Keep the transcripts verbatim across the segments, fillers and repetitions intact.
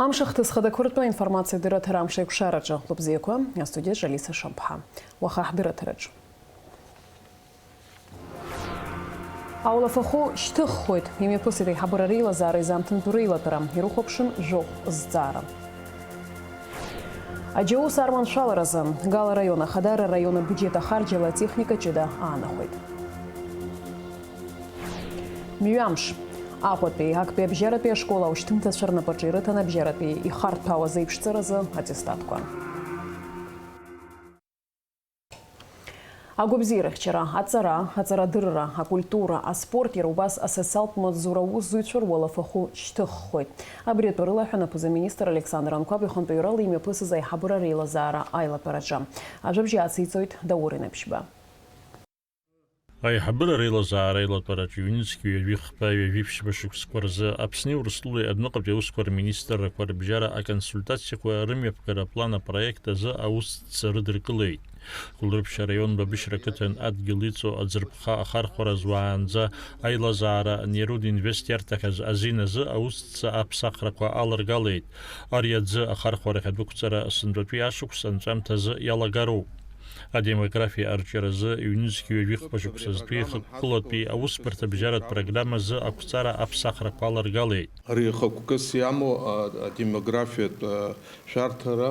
Амш ахҭыс хадақәа ртәы аинформациатә дырраҭара амш аиқәшараҿы. Лыбзиақәа, астудиаҿы Алиса Шамԥҳа. Уаха ҳдырраҭараҿы. Аулафахәы шьҭыххоит, имҩаԥысит аиҳабыра реилазаара изамҭантәу реилатәара, ирыхәаԥшын жәохә зҵаара. Аџьаус арманшәаларазы, Гала араион Ахадара араион абиуџьет ахарџьала атехника ҷыда аанахәеит. Мҩамш. Аҟәатәи, актәи абжьаратәи ашкол аушьҭымҭацәа рнапаҿы ирыҭан абжьаратәи ихарҭәаауа азеиԥшҵаразы аттестатқәа. Агәабзиарахьчара, аҵара, аҵарадырра, акультура, аспорт, иара убас асоциалтә маҵзура аусзуҩцәа руалафахәы шьҭыххоит. Абри атәы рылаҳәан аԥыза-министр Александр Анқәаб ихантәаҩрала имҩаԥысыз аиҳабыра реилазаара аилатәараҿы. Ажәабжь ациҵоит Даур Инаԥшьба. Аиҳабыра реилазаара аилатәараҿы ҩнызқь ҩажәи хԥа, ҩажәи ԥшьба шықәсқәа рзы Аԥсни Урыстәылеи адәныҟатәи аусқәа рминистррақәа рыбжьара аконсультациақәа рымҩаԥгара аплан апроект азы аусӡца рыдыркылеит. Гәылрыԥшь араион Бабышьра ақыҭан адгьыл иҵоу аӡырԥха ахархәара зуаанӡа аилазаара Нерудинвест иарҭахьаз азин азы аусӡца аԥсахрақәа аларгалеит. Ари аӡы ахархәарахь адәықәҵара сынтәатәи ашықәс анҵәамҭазы иалагароуп. Адемографиа арҿиаразы ҩнызқь ҩажәи хԥа шықәсазтәи хықәкылатәи аусбарҭа бжьаратә программазы ақәҵара аԥсахрақәа аларгалеит. Ари хықәкыс иамоу, а, адемографиатә, а, шәарҭара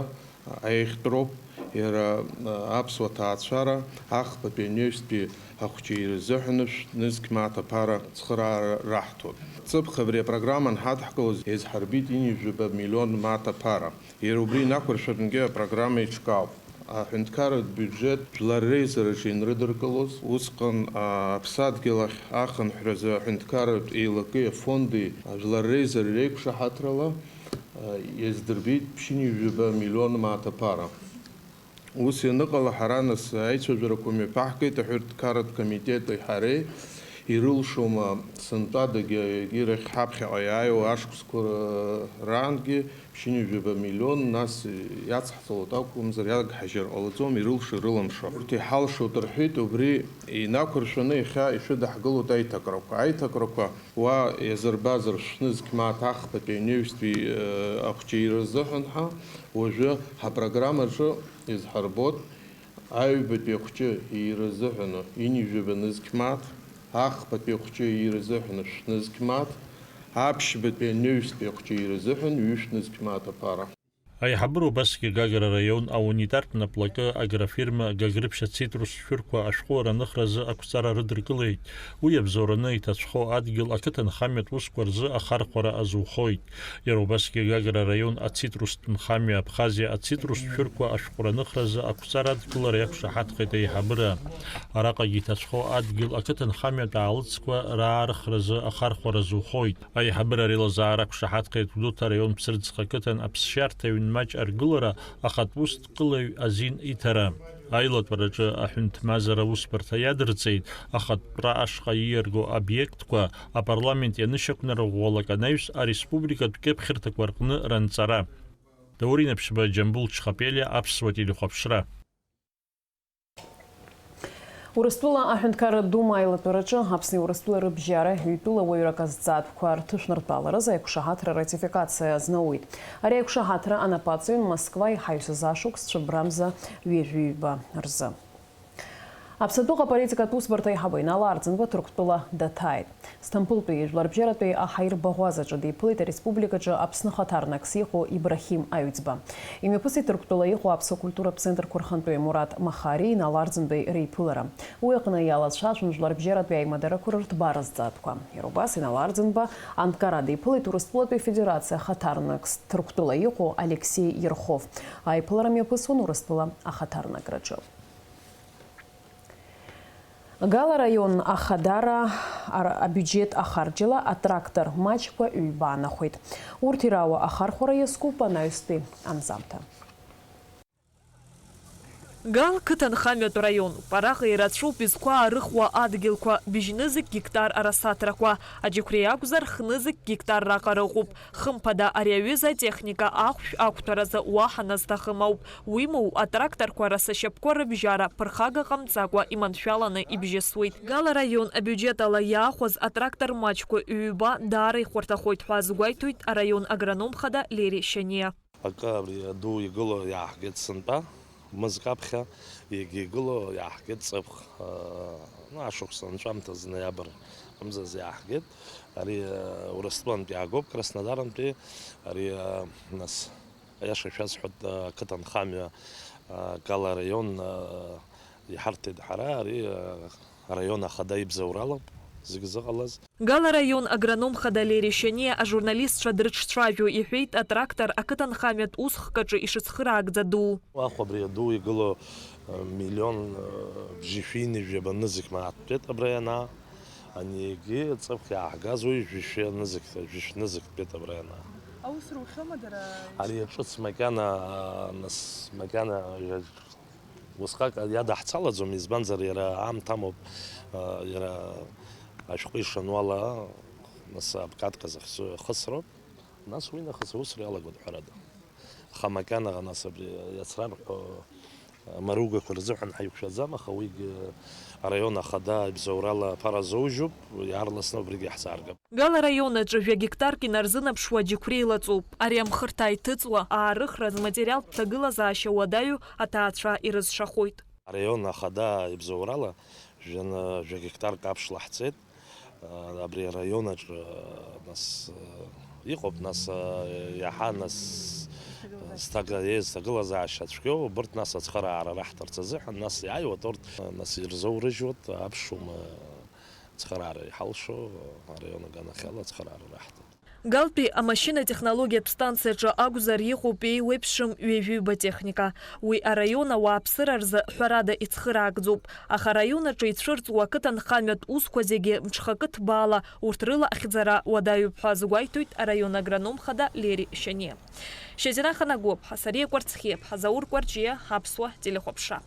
аиӷьтәроуп, иара, а, аԥсуа ҭаацәара ахԥатәи анаҩстәи ахәҷы ирзыҳәаны шә-, нызқь мааҭ аԥара цхыраара раҳҭоит. Ҵыԥх абри апрограмма анҳадҳкылоз, еизҳарбеит ҩынҩажәаба миллион мааҭ аԥара. Иара убри инақәыршәатәынгьы апрограмма еиҿкаауп. Аҳәынҭқарратә биуџьет жәлар реизараҿы ианрыдыркылоз, усҟан, а, аԥсадгьыл ахь ахынҳәразы аҳәынҭқарратә еилакеи афонди ажәлар реизара реиқәшаҳаҭрала, а, иаздырбеит ԥшьынҩажәаба миллион мааҭ аԥара. Ус ианыҟала, ҳара нас аицәажәарақәа мҩаԥаҳгеит аҳәынҭқарратә комитети ҳареи, ирылшома сынтәадагьы егьирахь ҳаԥхьаҟа иааиуа ашықәсқәа раангьы ԥшьынҩажәаба миллион, нас иацҳҵалоит акәымзар, иагҳажьыр ҟалаӡом, ирылшо-ирылымшо. Урҭ иҳалшоит рҳәеит, убри инақәыршәаны иахьа ишәыдаҳгылоит аиҭакрақәа. Аиҭакрақәа уа иазырбазар шәнызқь мааҭ ахԥатәи анаҩстәи, э, ахәҷы ирзыҳәан ҳәа, уажәы ҳапрограммаҿы изҳарбоит аҩбатәи ахәҷы ирзыҳәаны ҩынҩажәаба нызқь мааҭ, ахԥатәи ахәҷы ирзыҳәаны шәнызқь мааҭ, аԥшьбатәи анаҩстәи ахәҷы ирзыҳәан ҩышә нызқь мааҭ аԥара. Аиҳабыра убасгьы Гагра араион аунитартә наплакы агрофирма Гагрыԥшь ацитрус шәырқәа ашәҟәы раныхразы ақәҵара рыдыркылеит. Уи иабзоураны иҭацәхо адгьыл ақыҭанхамҩатә усқәа рзы ахархәара азухоит. Иара убасгьы Гагра араион ацитрустә нхамҩа Абхазиа ацитрустә шәырқәа ашәҟәы раныхразы ақәҵара адкылара иақәшаҳаҭхеит аиҳабыра. Араҟагьы иҭацәхо адгьыл ақыҭанхамҩатә аалыҵқәа раархразы ахархәара азухоит. Аиҳабыра реилазаара ақәшаҳаҭхеит Гәдоуҭа араион Ԥсырӡха ақыҭан аԥсшьарҭа аҩн маҷ аргылара, ахатә ус дкылаҩ азин иҭара. Аилатәараҿы аҳәынҭмазара аусбарҭа иадырҵеит ахатәтәра ашҟа ииарго обиектқәа апарламент ианышьақәнарӷәӷәалак анаҩс ареспубликатә кьыԥхьырҭақәа рҟны ранҵара. Даур Инаԥшьба, Џьамбул Чхапелиа, Аԥсуа телехәаԥшра. Урыстәыла Аҳәынҭқарратә Дума аилатәараҿы Аԥсни Урыстәылеи рыбжьара ҩтәыла уаҩра аказҵаатәқәа рҭышәнартәаларазы аиқәшаҳаҭра ратификациа азнауит. Ари аиқәшаҳаҭра анапаҵаҩын Москва иҳаҩсыз ашықәс цәыббрамза ҩажәи ҩба рзы. Аԥсатәыҟа аполитикатә усбарҭа аиҳабы Инал Арӡынба Ҭырқәтәыла даҭааит. Сҭампылтәи ижәларбжьаратәи аҳаирбаӷәазаҿы диԥылеит ареспубликаҿы Аԥсны хаҭарнакс иҟоу Ибрахим Аҩӡба. Имҩаԥысит Ҭырқәтәыла иҟоу аԥсуа культуратә центрқәа рхантәаҩы Мурат Махариеи Инал Арӡынбеи реиԥылара. Уи аҟны иалацәажәон жәларбжьаратәи аимадарақәа рырҭбаара азҵаатәқәа. Иара убас Инал Арӡынба анкара диԥылеит Урыстәылатәи Афедерациа ахаҭарнакс Ҭырқәтәыла иҟоу Алексеи Ерхов. Аиԥылара мҩаԥысуан Урыстәыла ахаҭарнакраҿы. Гала араион Ахадара ар-, абиуџьет ахарџьала атрактор маҷқәа ҩба аанахәеит. Урҭ ирауа ахархәара иазкуп анаҩстәи анҵамҭа. Гал қыҭанхамҩатә раион, араҟа ирацәоуп изқәа аарыхуа адгьылқәа, быжьнызқь гектар арасаҭрақәа, аџьықәреи акәзар, хнызқь гектар раҟара ыҟоуп. Хымԥада, ари аҩыза атехника ахәшә ақәҭәаразы уаҳа назҭахым ауп. Уимоу, атракторқәа расашьапқәа рыбжьара ԥырхага ҟамҵакәа иманшәаланы ибжьысуеит. Гал араион абиуџьет ала иаахәаз атрактор маҷқәа ҩба даара ихәарҭахоит ҳәа азгәеиҭоит араион агроном хада Лери Шьаниа. Акы абри аду игыло иааҳгеит сынтәа, мызк аԥхьа, егьа игыло иааҳгеит ҵыԥх, аа, ну, ашықәс анҵәамҭаз, ноиабр амзазы иааҳгеит. Ари, аа, Урыстәылантәи иаагоуп, Краснодарантәи, ари, аа, нас, аиаша шәасҳәоит, аа, ақыҭанхамҩа, аа, Гал араион, аа, иҳарҭеит ҳара, ари, аа, араион ахада ибзоуралоуп зегь зыҟалаз. Гал араион агроном хада Лери Шьаниа ажурналистцәа дрыҿцәажәо иҳәеит атрактор ақыҭанхамҩатә усхк аҿы ишыцхыраагӡа ду. Уахә абри аду игыло, э, миллион, э, бжьышәи ҩынҩажәи ҩба нызқь мааҭтәеит абра ианаа. Ани егьи ҵыԥх иааҳгаз уи жәышәи нызқь, жәышә нызқьтәеит абра ианаа. Аус рухьоума дара? Ари ҿыц макьана, нас макьана Усҟак иадаҳцалаӡом, избанзар, иара аамҭа амоуп, а, иара ашәҟәы ишану ала, нас, обкатка захьӡу ихысроуп, нас уи нахыс аусура иалагоит, ҳәарада. Аха макьанаҟа, нас, абри иацрарҳәо, а, маругақәа рзыҳәан ҳаиқәшәаӡам, аха уигьы араион ахада ибзоурала аԥара азоужьуп, иаарласны убригьы иаҳзааргап. Гал араион аҿы жәа гектарк инарзынаԥшуа аџьықәреи лаҵоуп. Ари амхырҭа иҭыҵуа, аарыхра зматериалтә ҭагылазаашьа уадаҩу аҭаацәа ирызшахоит. Араион ахада ибзоурала жәа-, жәа гектарк аԥшла ҳцеит. Абри араион аҿы, нас, иҟоуп, нас, иаҳа, нас, зҭага-, зҭагылазаашьа цәгьоу, убырҭ, нас, ацхыраара раҳҭарц азыҳәан, нас, иааиуеит урҭ, нас, ирзоурыжьуеит, аԥшәма. Цхыраара иҳалшо араион аганахьала ацхыраара раҳҭоит. Галтәи амашьынатехнологиатә станциаҿы акәзар иҟоуп еиуеиԥшым ҩажәиба техника. Уи араион ауааԥсыра рзы ҳәарада ицхыраагӡоуп, аха араион аҿы ицәырҵуа ақыҭанхамҩатә усқәа зегьы мҽхакы ҭбаала урҭ рыла ахьӡара уадаҩуп ҳәа азгәеиҭоит араион агроном хада Лери Шьаниа. Шьазина Ханагәыԥҳа, Сариа Кәарцхиаԥҳа, Заур Кәарҷиа, Аԥсуа телехәаԥшра.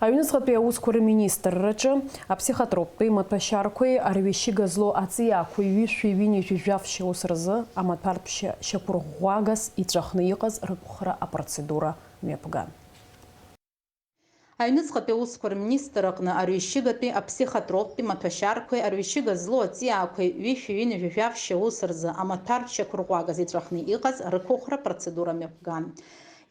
Аҩныҵҟатәи аусқәа рминистрраҿы аԥсихотроптәи маҭәашьарқәеи арҩашьыга злоу аҵиаақәеи ҩышәи ҩынҩажәи жәаф шьаус рзы амаҭәартә шьа-, шьақәырӷәӷәагас иҵәахны иҟаз рықәхра апроцедура мҩаԥган. Аҩныҵҟатәи аусқәа рминистр аҟны арҩашьыгатәи аԥсихотроптәи маҭәашьарқәеи арҩашьыга злоу аҵиаақәеи ҩышәи ҩынҩажәи жәаф шьаус рзы амаҭәартә шьақәырӷәӷәагас иҵәахны иҟаз рықәхра процедура мҩаԥган.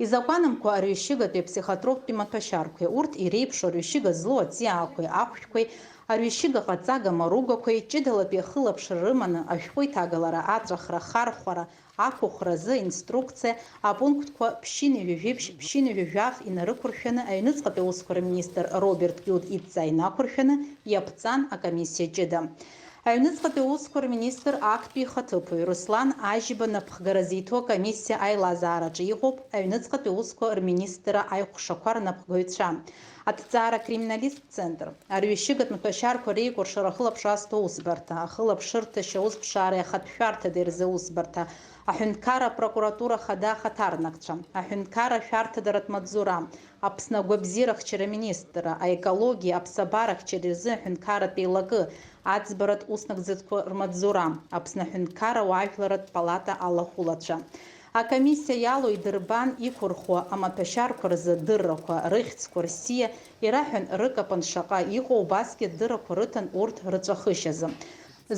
Изакәанымкәа арҩашьыгатәи аԥсихотроптәи маҭәашьарқәеи урҭ иреиԥшу арҩашьыга злоу аҵиаақәеи ахәшәқәеи, арҩашьыга ҟаҵага маругақәеи, ҷыдалатәи ахылаԥшра рыманы ашәҟәы иҭагалара, аҵәахра, ахархәара, ақәыхәра азы инструкциа, апунктқәа ԥшьынҩажәи жәиԥшь, ԥшьынҩажәи жәаф инарықәыршәаны аҩныҵҟатәи аусқәа рминистр Роберт Киут идҵа инақәыршәаны иаԥҵан акомиссиа ҷыда. Аҩныҵҟатәи аусқәа рминистр актәи ихаҭыԥуаҩ Руслан Ажьба напхгара зиҭо акомиссиа аилазаараҿы иҟоуп аҩныҵҟатәи аусқәа рминистрра аихәшақәа рнапхгаҩцәа, аҭҵаара криминалисттә центр, арҩашьыгатә маҭәашьарқәа реикәыршара ахылаԥшра азҭо аусбарҭа, ахылаԥшырҭа шьаус ԥшаареи ахатә шәарҭадареи рзы аусбарҭа, аҳәынҭқарра апрокуратура ахада ахаҭарнакцәа, аҳәынҭқарра ашәарҭадаратә маҵзура, Аԥсны агәабзиарахьчара аминистрра, аекологиа, аԥсабарахьчареи рзы аҳәынҭқарратә еилакы, аӡбаратә уснагӡатәқәа рмаҵзура, Аԥсны аҳәынҭқарра ауаажәларратә палата алахәылацәа. Акомиссиа иалоу идырбан иқәырхуа амаҭәашьарқәа рзы адыррақәа, рыхьӡқәа, рсиа ираҳәан, рыкапан шаҟа иҟоу убасгьы адыррақәа рыҭан урҭ рыҵәахышьазы.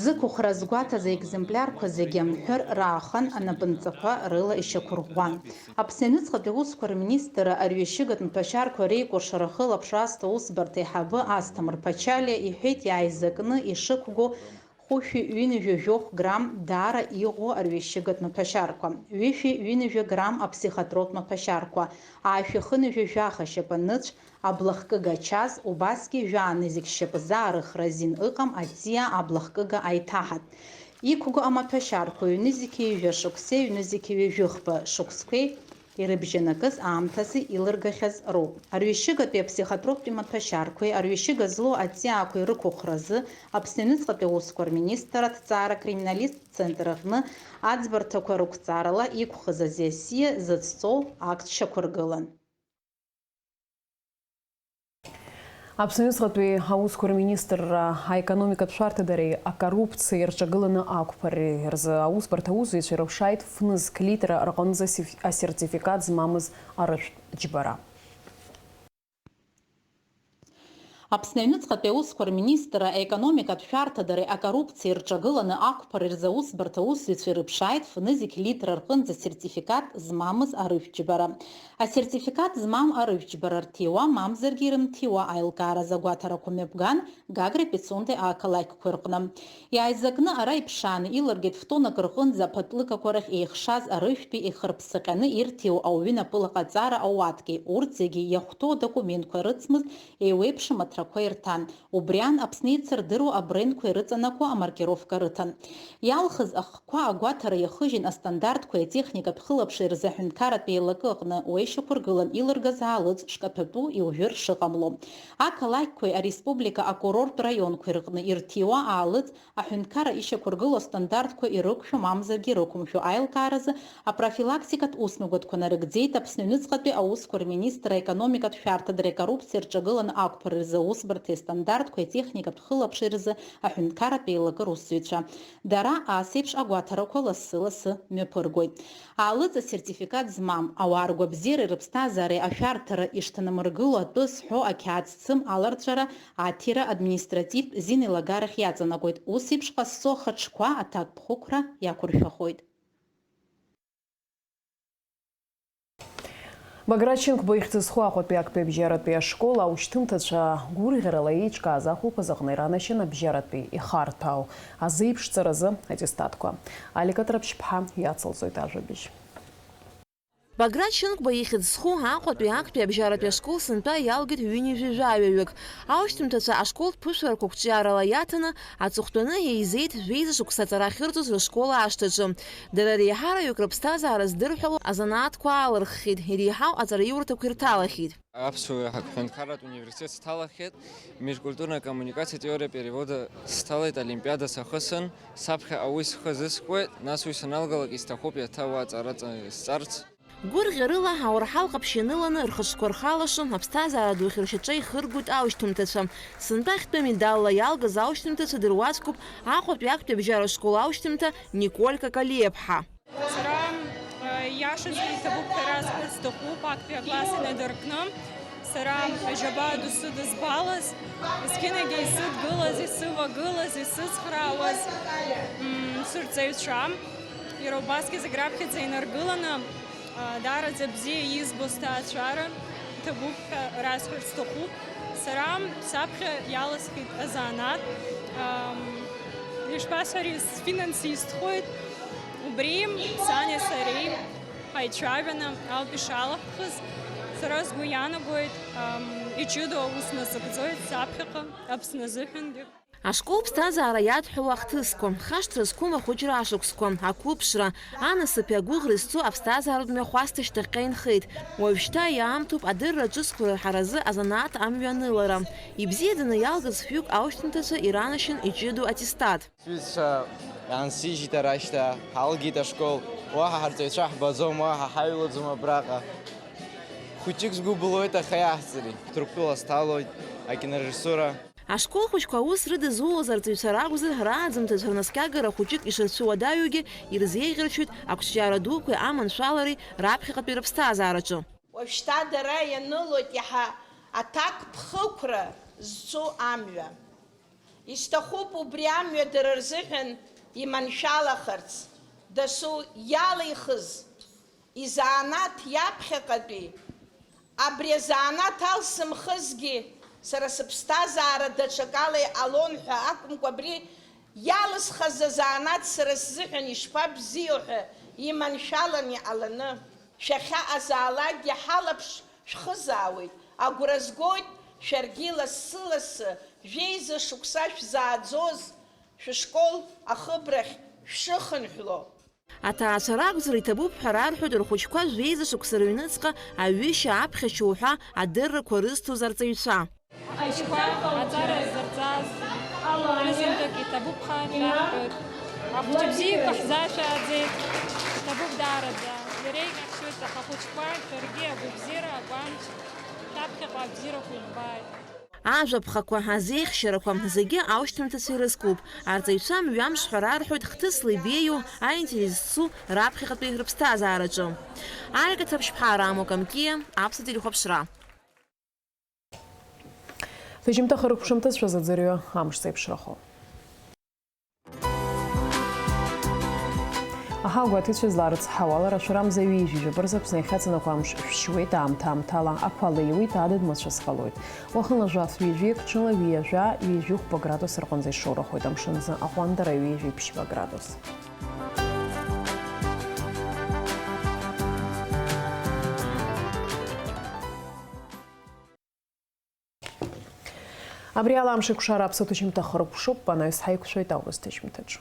Зықәыхра згәаҭаз аекземплиарқәа зегьы амҳәыр раахан, анапынҵақәа рыла ишьақәырӷәӷәан. Аԥсны аҩныҵҟатәи аусқәа рминистрра арҩашьыгатә маҭәашьарқәа реикәыршара ахылаԥшра азҭо аусбарҭа аиҳабы Асҭамыр Ԥачалиа иҳәеит, иааизакны ишықәгоу хәышәи ҩынҩажәи жәохә грамм даара иӷәӷәоу арҩашьыгатә маҭәашьарқәа, ҩышәи ҩынҩажәи грамм аԥсихотроптә маҭәашьарқәа, аашәи хынҩажәи жәаха шьапаныцә, аблахкыга ачаз, убасгьы жәаа нызқь шьапы заарыхра азин ыҟам аҵиаа аблахкыга аиҭаҳатә. Иқәгоу амаҭәашьарқәа ҩнызқьи ҩажәа шықәсеи ҩнызқьи ҩажәи хԥа шықәсқәеи ирыбжьанакыз аамҭазы илыргахьаз роуп. Арҩашьыгатәи аԥсихотроптәи маҭәашьарқәеи арҩашьыга злоу аҵиаақәеи рықәыхразы Аԥсны аҩныҵҟатәи аусқәа рминистр аҭҵаара криминалисттә центр аҟны аӡбарҭақәа рықәҵарала иқәхыз азиасиа зыцҵоу акт шьақәыргылан. Аԥсны аҩныҵҟатәи аусқәа рминистрра аекономикатә шәарҭадареи акоррупциеи рҿагыланы ақәԥареи рзы аусбарҭа аусзуҩцәа ирыԥшааит фнызқь литра рҟынӡа сиф-, асертификат змамыз арыжәтә џьбара. Аԥсны аҩныҵҟатәи аусқәа рминистрра аекономикатә шәарҭадареи акоррупциеи рҿагыланы ақәԥареи рзы аусбарҭа аусзуҩцәа ирыԥшааит фнызқь литра рҟынӡа асертификат змамыз арыжәтә џьбара. Асертификат змам арыжәтә џьбара рҭиуа, мамзаргьы ирымҭиуа аилкааразы агәаҭарақәа мҩаԥган Гагра Пицундаи ақалақьқәеи рҟны. Иааизакны ара иԥшааны илыргеит фтонак рҟынӡа аԥатлыкақәа рахь еихшаз арыжәтәи ихырԥсаҟьаны ирҭиуа ауаҩы напылаҟаҵара ауаткеи, урҭ зегьы иахәҭоу адокументқәа рыцмызт, еиуеиԥшым аҭрақәа ирҭан. Убри аан Аԥсны еицырдыруа абрендқәа ирыҵанакуа амаркировка рыҭан. Иалхыз ахқәа агәаҭара иахыжьын астандартқәеи атехникатә хылаԥшреи рзы аҳәынҭқарратә еилакы аҟны уа ишьақәыргылан илыргаз аалыҵ шкаҭәатәу иужәыр шыҟамло. Ақалақьқәеи ареспублика акурорттә раионқәеи рҟны ирҭиуа аалыҵ аҳәынҭқарра ишьақәыргылоу астандартқәа ирықәшәо мамзаргьы ирықәымшәо аилкааразы апрофилактикатә усмҩаԥгатәқәа нарыгӡеит Аԥсны аҩныҵҟатәи аусқәа рминистрра аекономикатә шәарҭадареи акоррупциа рҿагыланы ақәԥара рзы аусбарҭеи астандартқәеи атехникатә хылаԥшреи рзы аҳәынҭқарратә еилакы русзуҩцәа. Дара ас еиԥш агәаҭарақәа лассы-лассы мҩаԥыргоит. Аалыҵ асертификат змам, ауаа ргәабзиареи рыԥсҭазаареи ашәарҭара ишҭанамыргыло атәы зҳәо ақьаад цым аларҵәара аҭира административтә зин еилагарахь иаҵанакуеит, ус еиԥш ҟазҵо ахаҿқәа аҭакԥхықәра иақәыршәахоит. Баграт Шьынқәба ихьӡ зху Аҟәатәи актәи абжьаратәи ашкол аушьҭымҭацәа гәырӷьарала еиҿкааз ахәылԥаз аҟны иранашьан абжьаратәи ихарҭәаау азеиԥшҵаразы аттестатқәа. Алика Ҭраԥшьԥҳа иацылҵоит ажәабжь. Баграт Шьынқәба ихьӡ зху Аҟәатәи актәи абжьаратәи ашкол сынтәа иалгеит ҩынҩажәи жәаҩаҩык. Аушьҭымҭацәа ашколтә ԥышәарақәа қәҿиарала иаҭаны, аҵыхәтәаны еизеит жәеиза шықәса аҵара ахьырҵоз рышкол ашҭаҿы. Дара реиҳараҩык рыԥсҭазаара здырҳәало азанааҭқәа аалырххьеит, иреиҳау аҵараиурҭақәа ирҭалахьеит. Аԥсуа ҳәынҭқарратә университет сҭалахьеит, межкультурная коммуникация теория перевода сҭалеит, олимпиада сахысын, саԥхьаҟа уи схы азыскуеит, нас уи саналгалак исҭахуп иаҭа уа аҵара ҵа-, сҵарц. Гәырӷьарыла, ауарҳал ҟаԥшь ианыланы, рхаҿқәа рхалашо, аԥсҭазаара ду ахьыршьаҿа ихыргоит аушьҭымҭацәа. Сынтәа ахьтәы амедалла иалгаз аушьҭымҭацәа дыруаӡәкуп Аҟәатәи актәи абжьара школ аушьҭымҭа Николь Какалиаԥҳа. Сара, э, иашазы иҭабуп ҳәа расҳәарц сҭахуп, актәи акласс инадыркны. Сара ажьабаа ду сыдызбалаз, есқьынагьы исыдгылаз, исывагылаз, исыцхраауаз, м, сырҵаҩцәа, иара убасгьы зегь раԥхьаӡа инаргыланы, а, даараӡа бзиа избо сҭаацәара иҭабуп ҳәа расҳәарц сҭахуп. Сара саԥхьа иаласхит азанааҭ, ам, ишԥасҳәари, сфинансистхоит. Убри сани сареи ҳаицәажәаны ауп ишалаҳхыз. Сара сгәы иаанагоит, ам, иҷыдоу аус насыгӡоит саԥхьаҟа Аԥсны азыҳәангьы. Ашкол ԥсҭазаара иадҳәалоу ахҭысқәа, хашҭра зқәым ахәыҷра ашықәсқәа, ақәыԥшра, анасыԥи агәыӷреи зцу аԥсҭазааратә мҩахәасҭа шьҭахьҟа инхеит. Уажәшьҭа иаамҭоуп адырра ҿыцқәа рырҳаразы азанааҭ амҩа анылара. Ибзиаӡаны иалгаз фҩык аушьҭымҭацәа иранашьан иҷыдоу аттестат. Сҩызцәа иаансижьит арашьҭа, ҳалгеит ашкол. Уаҳа ҳарҵаҩцәа ҳбаӡом, уаҳа ҳаҩлаӡом абраҟа. Хәыҷык сгәы былуеит, аха иаҳҵари. Ҭырқәтәыла сҭалоит, акинорежиссура. Ашкол хәыҷқәа аус рыдызулоз арҵаҩцәа ракәзар, рааӡамҭацәа рнаскьагара хәыҷык ишырцәуадаҩугьы ирзеиӷьаршьоит ақәҿиара дуқәеи аманшәалареи раԥхьаҟатәи рыԥсҭазаараҿы. Уажәшьҭа дара ианылоит иаҳа аҭакԥхықәра зцу амҩа. Исҭахуп убри амҩа дара рзыҳәан иманшәалахарц, дасу иалихыз изанааҭ иаԥхьаҟатәи, абри азанааҭ алсымхызгьы, сара сыԥсҭазаара даҽакала иҟалон ҳәа акәымкәа, абри иалысхыз азанааҭ сара сзыҳәан ишԥабзиоу ҳәа иманшәалан иҟаланы, шәахьаҟазаалакгьы ҳалаԥш шәхызаауеит, агәра згоит шәаргьы лассы-лассы, жәеиза шықәса шәзааӡоз, шәышкол ахыбрахь шәшыхынҳәло. Аҭаацәа ракәзар иҭабуп ҳәа рарҳәоит рхәыҷқәа жәеиза шықәса рыҩныҵҟа аҩышьа аԥхьашьа уҳәа адыррақәа рызҭоз арҵаҩцәа. Ахәыҷқәа аҵара зырҵаз рызынтәык иҭабуп ҳәа шәарҳәоит. Ахәыҷы бзиақәа ҳзашәааӡеит, иҭабуп даараӡа. Иара иҟьахьшьоит, аха ахәыҷқәа шәаргьы агәабзиара, агәамч, шәаԥхьаҟа абзиарақәа жәбааит. Ажәаԥхақәа, азеихьчарақәа зегьы аушьҭымҭацәа ирызкуп. Арҵаҩцәа мҩамш ҳәа рарҳәоит хҭысла ибеиоу, аинтерес зцу раԥхьаҟатәи рыԥсҭазаараҿы. Алика Ҭаԥшьԥҳа, Рамо Камкиа, Аԥсуа телехәаԥшра. Ҭыжьымҭа хыркәшамҭацәа заӡырҩы амш зеиԥшрахо. Аҳауагәаҭаҩцәа зларыцҳауа, лара шәарамза ҩажәи жәаба рзы Аԥсны иахьаҵанакуа амш шәшьуеит, аамҭа-аамҭала ақәа леиуеит, адыд мацәыс ҟалоит. Уахынла жәаф ҩажәи акы ҽыла ҩажәа, ҩажәи хәба градус рҟынӡа ишоурахоит, амшын азы аҟәандара ҩажәи ԥшьба градус. Абри ала амш еиқәшара аԥсуа ҭыжьымҭа хыркәшоуп, анаҩс ҳаиқәшәоит аурыс ҭыжьымҭаҿы.